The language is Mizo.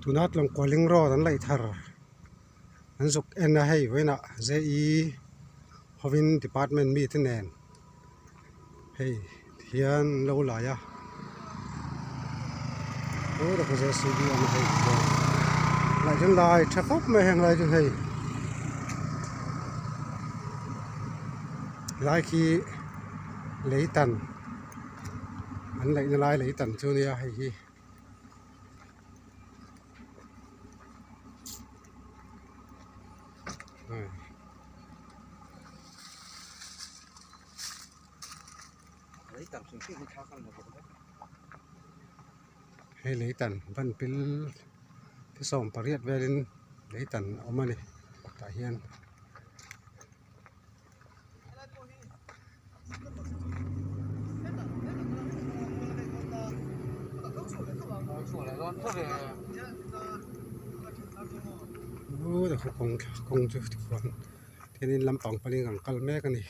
Tuna Tlawngkualing road an laih thar an zuk en a hei vawiinah JE hovin department mite nen hei hian an lo lai a aw tak JCB a awm a hei laih chu an lai tha khawp mai heng lai chu hei lai khi lei tan an laihna lai lei tan chu nia hei hi. Hei lei tan ban pil te sawm pariat velin lei tan a awm a ni tah hian. Kawng chu tichuan thianin lampang panin an kal mek a ni.